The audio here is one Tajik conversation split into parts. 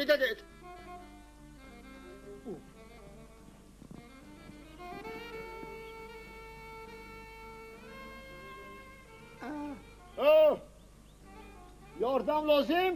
Фаҳмидадед? Ёрдам лозим?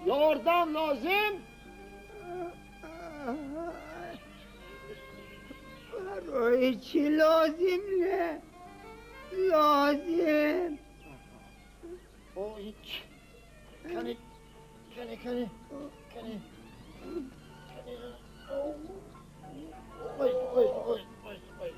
Ёрдам лозим? Барои чӣ лозим не? Лозим. Ой, кани, кани, кани, кани, кани. Ой, ой, ой, ой, ой.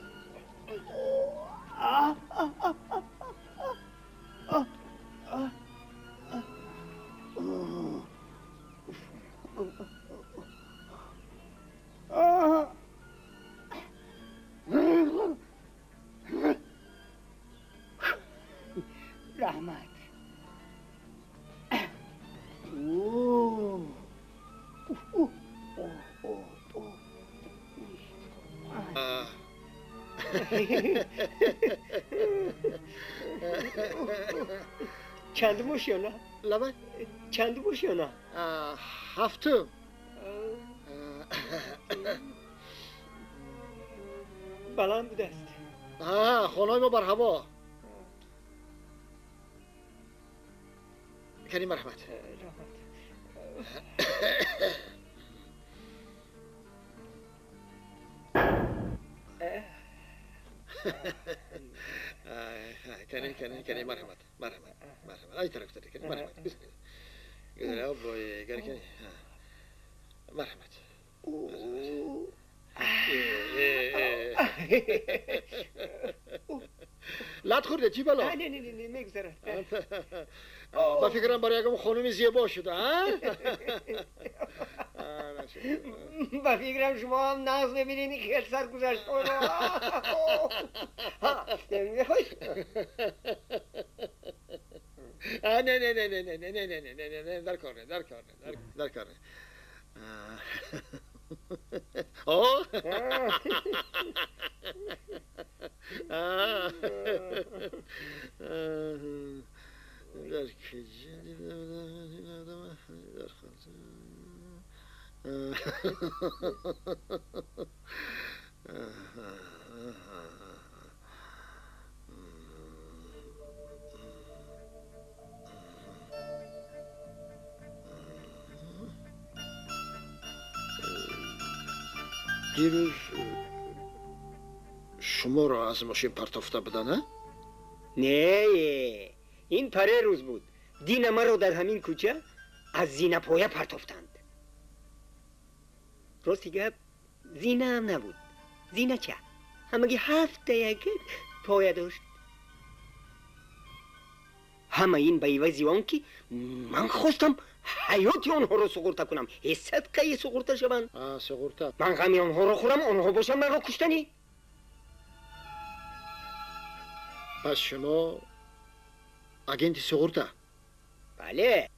Раҳмат. Чанд мошина? Лабай? Чанд мошина? Ҳафтум. Баланд будааст. Хонаи мо бар ҳаво. Кани, марҳамат. Раҳмат. Кани, кани, кани, марҳамат, марҳамат, марҳамат. Ай тараф тари, кани, марҳамат. Кани, кани. Марҳамат. Лат хӯрде, чӣ бало? Не, не, не, мегузарад. Ба фикрам, барои ягон хонуми зебо шуда, а? Ба фикрам, шумо ҳам нағз мебинед ин хел саргузаштҳоро. Мехоҳед? Не, не, не, не, не, не, не, не, не, не, не, дар кор не, дар кор не, дар кор не. О! Дар куҷо дидам? Дар дирӯз шуморо аз мошин партофта буда, на? Не, ин парерӯз буд. Дина маро дар ҳамин кӯча аз зинапоя партофтанд. Рости гап, зинаам набуд, зинача ҳамаги ҳафта як поя дошт. Ҳама ин ба ивази он ки ман хостам ҳаёти онҳоро суғурта кунам, ҳиссадқаи суғурта шаванд. Суғурта. Ман ғами онҳоро хӯрам, онҳо бошанд маро куштанӣ. Пас шумо агенти суғурта? Бале.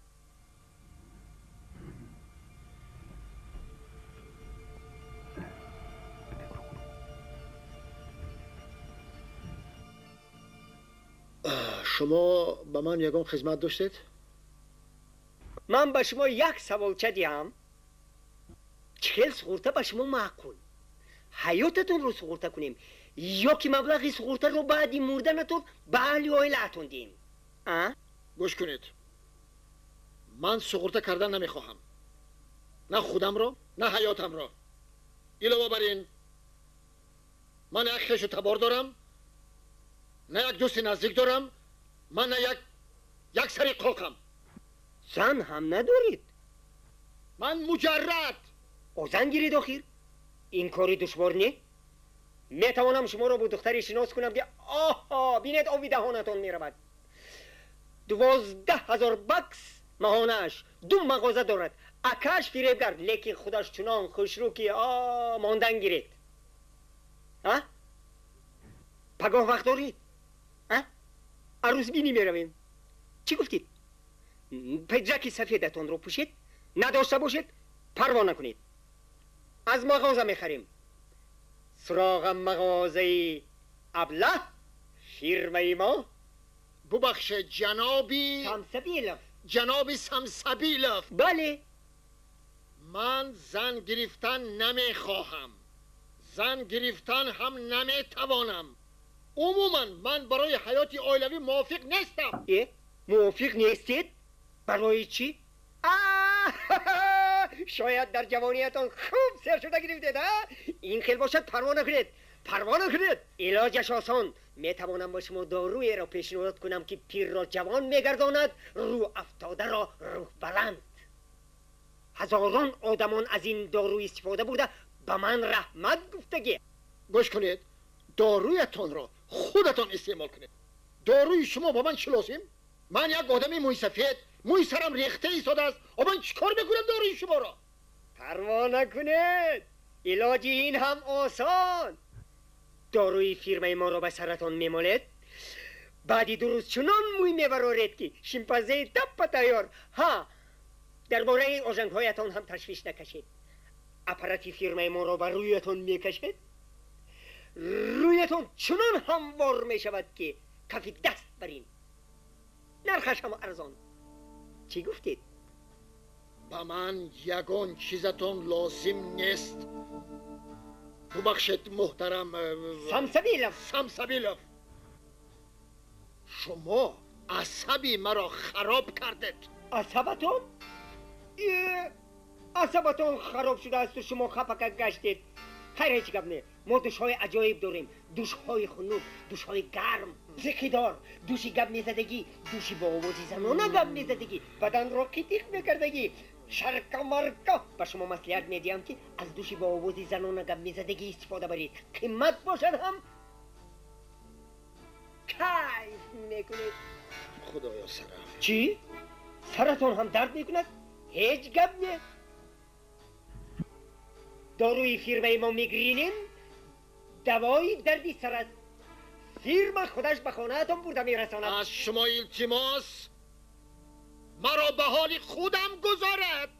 Шумо ба ман ягон хизмат доштед? Ман ба шумо як саволча диҳам. Чӣ хел суғурта ба шумо маъқул? Ҳаётатонро суғурта кунем ё ки маблағи суғуртаро баъди мурданатон ба аҳли оилаатон диҳем? Гӯш кунед, ман суғурта кардан намехоҳам, на худамро, на ҳаётамро. Илова бар ин, ман як хешу табор дорам, на як дӯсти наздик дорам, ман на як сари қоқам. Зан ҳам надоред? Ман муҷаррад. О, зан гиред охир. Ин кори душвор не. Метавонам шуморо бо духтаре шинос кунам ки оҳо, бинед, оби даҳонатон меравад. 12 000 бакс маҳонааш, ду мағоза дорад, акааш фиребгар, лекин худаш чунон хушрӯ ки о мондан гиред. А пагоҳ вақт доред? А арӯсбинӣ меравем. Чӣ гуфтед? Пиджаки сафедатонро пӯшед, надошта бошед, парво накунед, аз мағоза мехарем. Суроғам мағозаи Аблаҳ, фирмаи мо. Бубахшед, ҷаноби Самсабилов. Ҷаноби Самсабилов. Бале. Ман зан гирифтан намехоҳам. Зан гирифтан ҳам наметавонам. Умуман ман барои ҳаёти оилавӣ мувофиқ нестам. Э, мувофиқ нестед? Барои чӣ? Шояд дар ҷавониятон хуб сер шуда гирифтед, а? Ин хел бошад, парво накунед. Парво накунед. Илоҷаш осон. Метавонам ба шумо доруеро пешниҳод кунам, ки пирро ҷавон мегардонад, рӯ афтодаро рӯҳ баланд. Ҳазорон одамон аз ин дору истифода бурда ба ман раҳмат гуфтагӣ. Гӯш кунед, доруятонро худатон истеъмол кунед. Доруи шумо ба ман чӣ лозим? Ман як одами мӯйсафед, мӯи сарам рехта истодааст. О ман чӣ кор мекунам доруи шуморо? Парво накунед, илоҷи ин ҳам осон. Доруи фирмаи моро ба саратон мемолед, баъди 2 рӯз чунон мӯй мебароред, ки шимпанзеи таппа тайёр. Ҳа, дар бораи ожангҳоятон ҳам ташвиш накашед. Аппарати фирмаи моро ба рӯятон мекашед, рӯятон чунон ҳамвор мешавад, ки кафи даст барин. Нархаш ҳам арзон. Чӣ гуфтед? Ба ман ягон чизатон лозим нест. Бубахшед, муҳтарам Самсабилов. Самсабилов, шумо асаби маро хароб кардед. Асабатон? Асабатон хароб шудаасту шумо хафака гаштед. Хайр, ҳеҷ гап не. Мо душҳои аҷоиб дорем. Душҳои хунук, душҳои гарм, зиқидор, души гап мезадагӣ, души бо овози занона гап мезадагӣ, баданро қитиқ мекардагӣ. Шарка-марка. Ба шумо маслиҳат медиҳам, ки аз души бо овози занона гап мезадагӣ истифода баред. Қимат бошад ҳам кайф мекунед. Худоё, сарам. Чӣ? Саратон ҳам дард мекунад? Ҳеҷ гап не. Доруи фирмаи мо Мигринин давои дарди сар аст. Фирма худаш ба хонаатон бурда мерасонад. Аз шумо илтимос, маро ба ҳоли худам гузоред.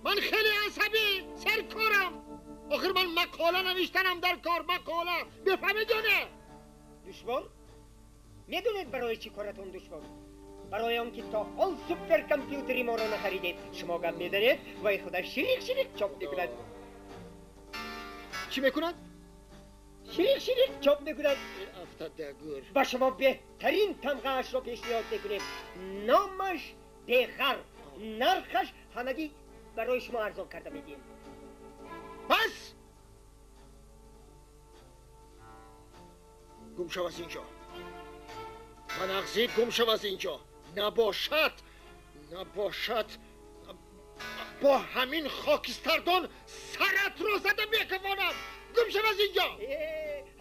Ман хеле асабӣ саркорам. Охир ман мақола навиштанам дар кор, мақола. Бифаҳмед ё не? Душвор? Медонед барои чӣ коратон душвор? Барои он ки то ҳол суперкомпютери моро нахаридед. Шумо гап мезанед, вай худаш ширик-ширик чоп мекунад. Чӣ мекунад? Ширик-ширик чоп мекунад. Афтадагур. Ба шумо беҳтарин тамғаашро пешниҳод мекунем. Номаш Беғар, нархаш ҳамагӣ барои шумо арзон карда медиҳем. Бас! Гум шав аз инҷо. Ба нағзӣ гум шав аз инҷо. Набошад, набошад, бо ҳамин хокистардон саратро зада мекафонам. Гум шав аз инҷо.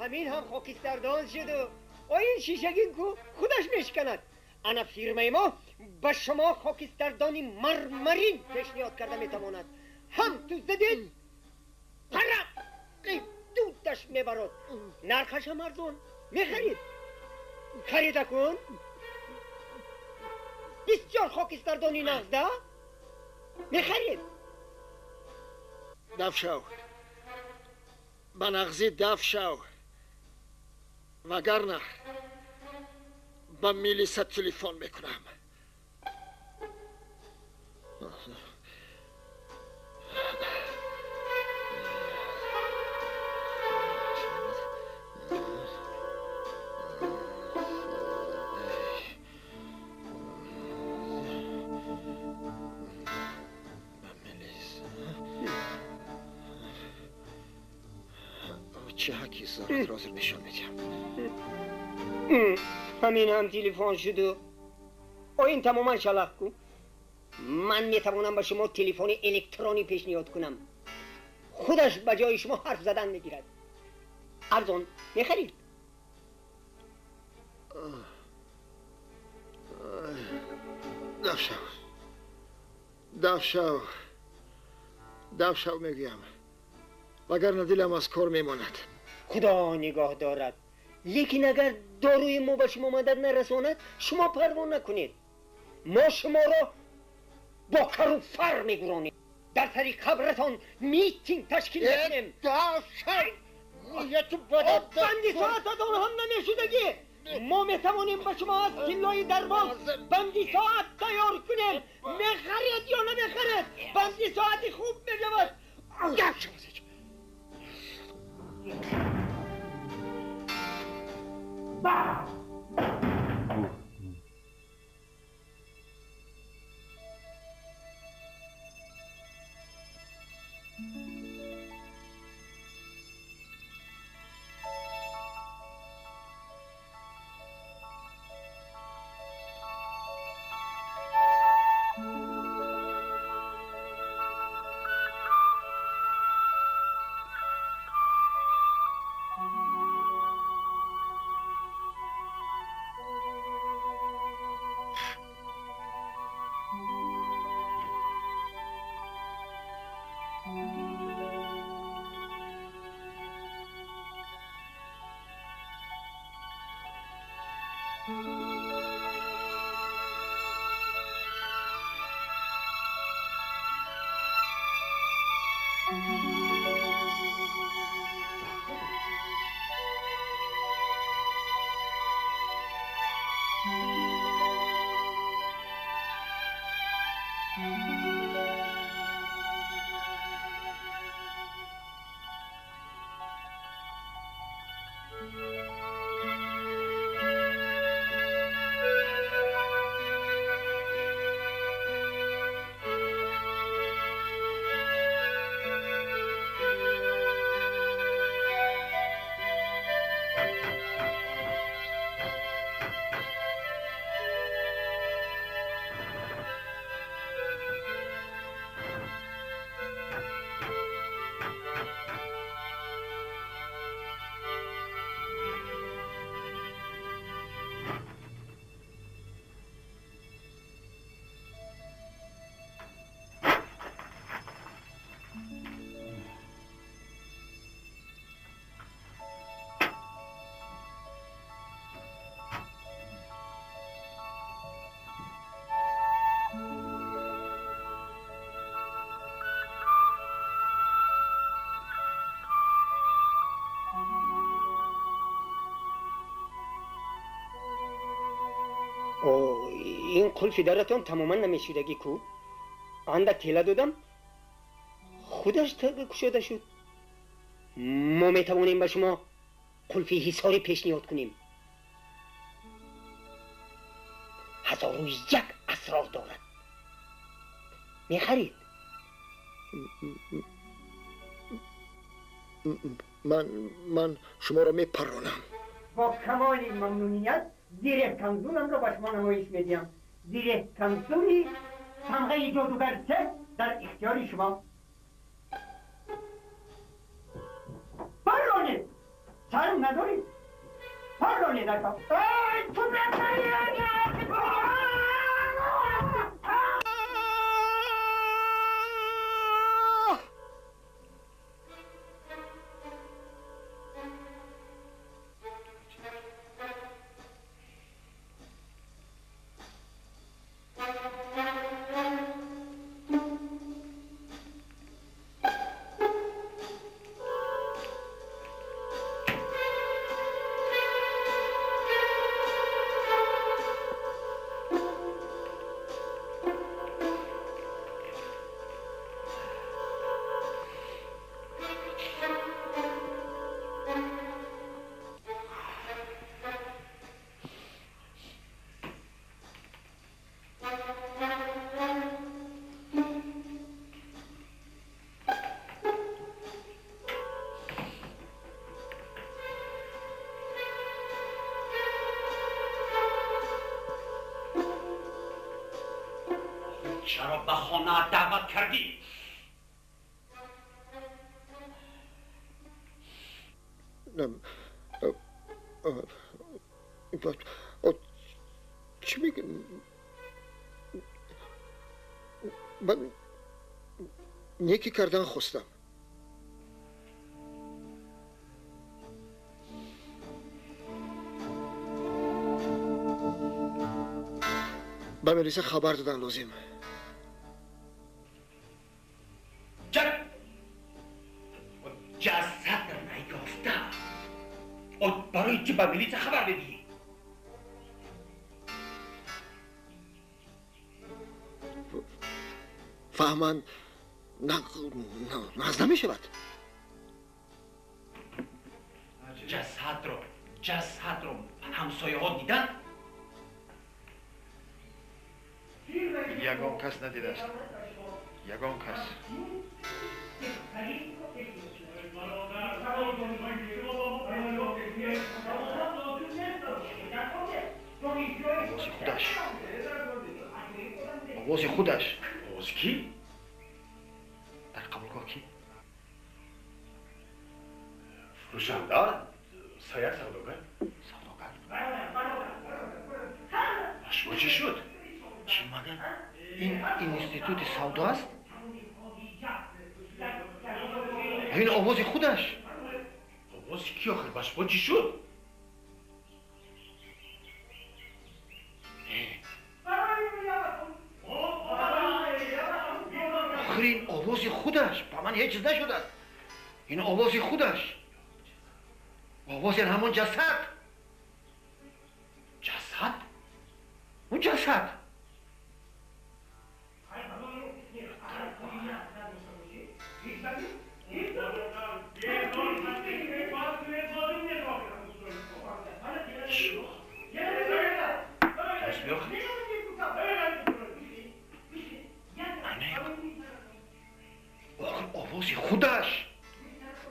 Ҳамин ҳам хокистардон шуду. О ин шишагин ку худаш мешиканад. Ана фирмаи мо ба шумо хокистардони мармарин пешниҳод карда метавонад. Ҳам ту задед, парақи дудаш мебарод. Нархаш ҳам арзон. Мехарид? Харида кун. Бисёр хокистардони нағзда? Мехарид? Даф шав. Ба нағзӣ даф шав. Вагарна ба милиса телефон мекунам. Чӣ ҳаққи зарат розир нишон медиҳам? Ҳамин ҳам телефон шуду. О ин тамоман шалақ ку. Ман метавонам ба шумо телефони электронӣ пешниҳод кунам. Худаш ба ҷои шумо ҳарф задан мегирад. Арзон мехарид? Даф шав. Даф шав. Даф шав мегӯям. Вагарна дилам аз кор мемонад. Худо нигоҳ дорад. Лекин агар доруи мо ба шумо мадад нарасонад, шумо парво накунед. Мо шуморо бо кару фар мегуронем. Дар сари қабратон митинг ташкил мекунем. Даф шав! Нияту бадад. Банди соататон ҳам намешудагӣ. Мо метавонем ба шумо аз тиллои дарбоз банди соат тайёр кунем. Мехаред ё намехаред? Банди соати хуб мешавад. Ин қулфи даратон тамоман намешудагӣ ку? Андак тела додам, худаш кушода шуд. Мо метавонем ба шумо қулфи ҳисорӣ пешниҳод кунем. 1001 асрор дорад. Мехарид? Ман шуморо мепарронам. Бо камоли мамнуният зиреҳ камзуламро ба шумо намоиш медиҳам. Зиреҳ камзули тамғаи ҷодугар се дар ихтиёри шумо. Парронед! Сарм надоред? Парронед, ака! Ай, ту бепарӣ! چرا به خانه دعوت کردی؟ چی میگم؟ من نیکی کردن خواستم. به ملیسه خبر دادن لازم. جسد نیافته. برای چی به ملیسه خبر بدی؟ Фаҳманд, нағз намешавад. Ҷасадро ҳамсояҳо диданд? Ягон кас надидааст. Ягон кас. Овози худаш. Овози худаш. Овози кӣ? Дар қабулгоҳ кӣ? Фурӯшанда? Саяр савдогар? Савдогар. Ба шумо чӣ шуд? Чӣ магар? Ин институти савдо аст? Ин овози худаш. Овози кӣ охир? Ба шумо чӣ шуд? Охир ин овози худаш. Ба ман ҳеҷ чиз нашудааст. Ин овози худаш. Овози ҳамон ҷасад. Ҷасад? Он ҷасад. Овози худаш.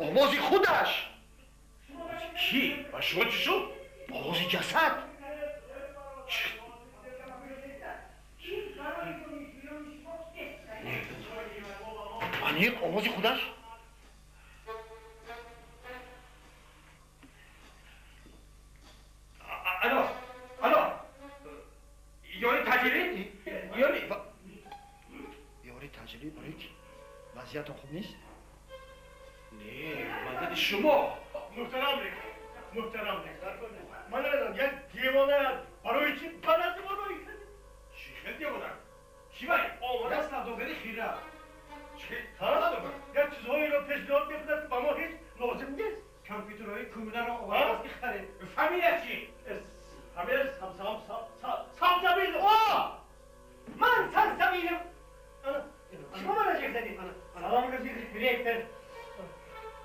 Овози худаш. Кӣ? Ба шумо чӣ шуд? Овози ҷасад. Аниқ овози худаш? Алло, алло. Ёри таҷрӣ? Ёри. Ёри таҷрӣ барои кӣ? Вазъиятон хуб нест? Не, вазъияти шумо. Муҳтарам ректор, муҳтарам ректор. Ман намедонам, як девона барои чӣ ба назди мо роҳӣ кард? Чӣ хел девона? Кӣ вай? Омада савдогари хира. Чӣ? Як чизҳоеро пешниҳод мекунад, ки ба мо ҳеҷ лозим нест. Компютерҳои кӯҳнаро овардааст ки харед. Фамилия чӣ? Фамилия Самсабилов. О! Ман Самсабилов. Шумо маро ҷеғ задед. Салом рафиқ ректор.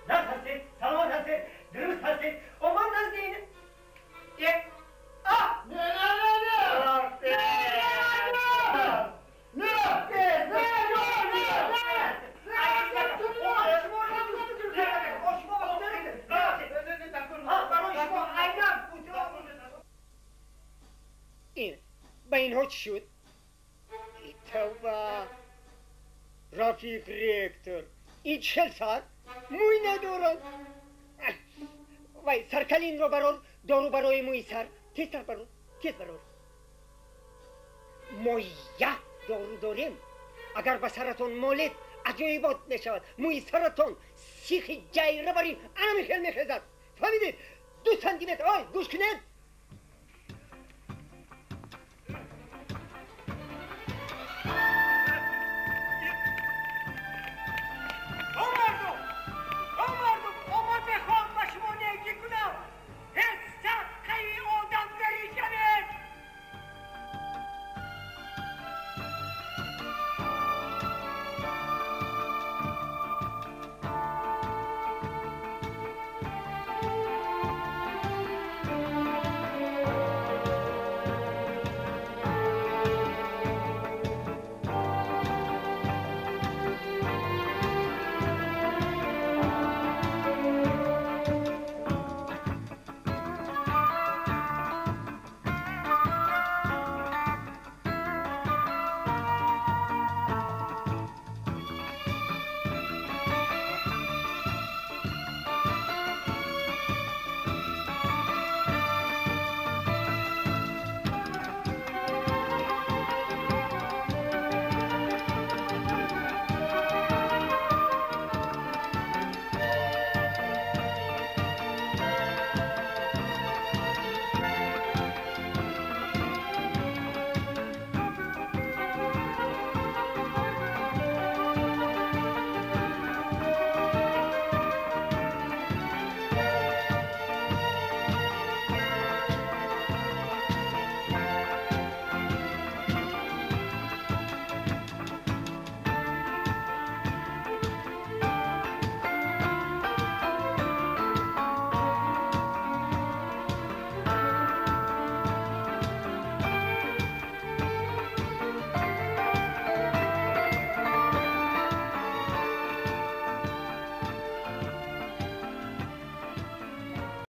Нағз ҳастед, саломат ҳастед, дуруст ҳастед. О, ман назди ин а! Не, не, не, не! Не, не, не! Не, не, не! Ба инҳо чӣ шуд? Тавба! Рафиқ ректор, ин чел сар мӯй надорад. Вай, саркалинро барор, дору барои мӯи сар. Тезтар барор, тез барор. Мо як дору дорем. Агар ба саратон молед, аҷоибот мешавад. Мӯи саратон сихи ҷайра барин ана михел мехезад. Фаҳмидед? 2 сантиметр. Ой, гӯш кунед.